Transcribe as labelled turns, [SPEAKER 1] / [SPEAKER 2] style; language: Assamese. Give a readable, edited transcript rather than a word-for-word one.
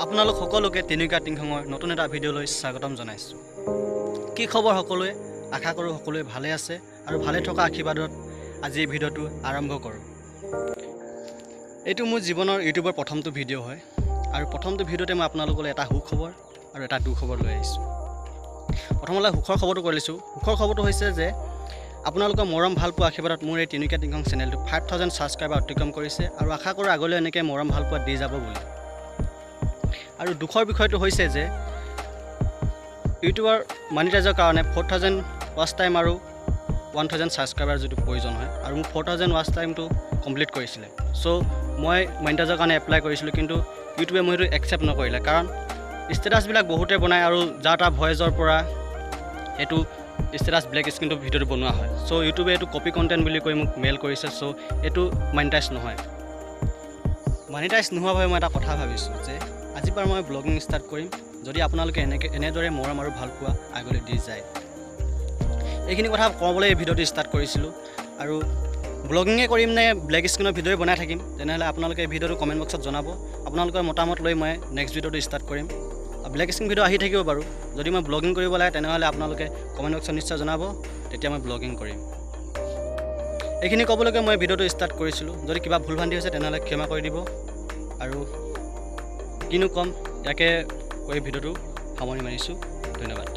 [SPEAKER 1] আপোনালোক সকলোকে তিনিকা টিংখঙৰ নতুন এটা ভিডিঅ'লৈ স্বাগতম জনাইছোঁ। কি খবৰ সকলোৱে? আশা কৰোঁ সকলোৱে ভালে আছে আৰু ভালে থকা আশীৰ্বাদত আজি এই ভিডিঅ'টো আৰম্ভ কৰোঁ। এইটো মোৰ জীৱনৰ ইউটিউবৰ প্ৰথমটো ভিডিঅ' হয় আৰু প্ৰথমটো ভিডিঅ'তে মই আপোনালোকলৈ এটা সুখবৰ আৰু এটা দুখবৰ লৈ আহিছোঁ। প্ৰথমতে সুখৰ খবৰটো কৈ লৈছোঁ। সুখৰ খবৰটো হৈছে যে আপোনালোকৰ মৰম, ভালপোৱা, আশীৰ্বাদত মোৰ এই তিনিকা টিংখং চেনেলটো 5,000 ছাবস্ক্ৰাইবাৰ অতিক্ৰম কৰিছে আৰু আশা কৰোঁ আগলৈ এনেকৈ মৰম, ভালপোৱা দি যাব বুলি। আৰু দুখৰ বিষয়টো হৈছে যে ইউটিউবৰ মনিটাইজৰ কাৰণে 4,000 ৱাচ টাইম আৰু 1,000 ছাবস্ক্ৰাইবাৰ যিটো প্ৰয়োজন হয় আৰু মোৰ 4,000 ৱাচ টাইমটো কমপ্লিট কৰিছিলে। চ' মই মনিটাইজৰ কাৰণে এপ্লাই কৰিছিলোঁ, কিন্তু ইউটিউবে মোৰ সেইটো একচেপ্ট নকৰিলে, কাৰণ ষ্টেটাছবিলাক বহুতে বনায় আৰু যাৰ তাৰ ভইচৰ পৰা এইটো ষ্টেটাছ ব্লেক স্ক্ৰীণটো ভিডিঅ'টো বনোৱা হয়। চ' ইউটিউবে এইটো কপি কণ্টেণ্ট বুলি কৈ মোক মেইল কৰিছে। চ' এইটো মনিটাইজ নহয়। মনিটাইজ নোহোৱা বাবে মই এটা কথা ভাবিছোঁ যে আজিৰ পৰা মই ব্লগিং ষ্টাৰ্ট কৰিম, যদি আপোনালোকে এনেকৈ এনেদৰে মৰম আৰু ভালপোৱা আগলৈ দি যায়। এইখিনি কথা ক'বলৈ এই ভিডিঅ'টো ষ্টাৰ্ট কৰিছিলোঁ। আৰু ব্লগিঙে কৰিম নে ব্লেক স্ক্ৰীণৰ ভিডিঅ'ই বনাই থাকিম, তেনেহ'লে আপোনালোকে এই ভিডিঅ'টো কমেণ্ট বক্সত জনাব। আপোনালোকৰ মতামত লৈ মই নেক্সট ভিডিঅ'টো ষ্টাৰ্ট কৰিম। ব্লেক স্ক্ৰীণ ভিডিঅ' আহি থাকিব বাৰু। যদি মই ব্লগিং কৰিব লাগে, তেনেহ'লে আপোনালোকে কমেণ্ট বক্সত নিশ্চয় জনাব, তেতিয়া মই ব্লগিং কৰিম। এইখিনি ক'বলৈকে মই ভিডিঅ'টো ষ্টাৰ্ট কৰিছিলোঁ। যদি কিবা ভুল ভ্ৰান্তি হৈছে, তেনেহ'লে ক্ষমা কৰি দিব। আৰু কিনো ক'ম, ইয়াকে কৈ ভিডিঅ'টো সামৰণি মাৰিছোঁ। ধন্যবাদ।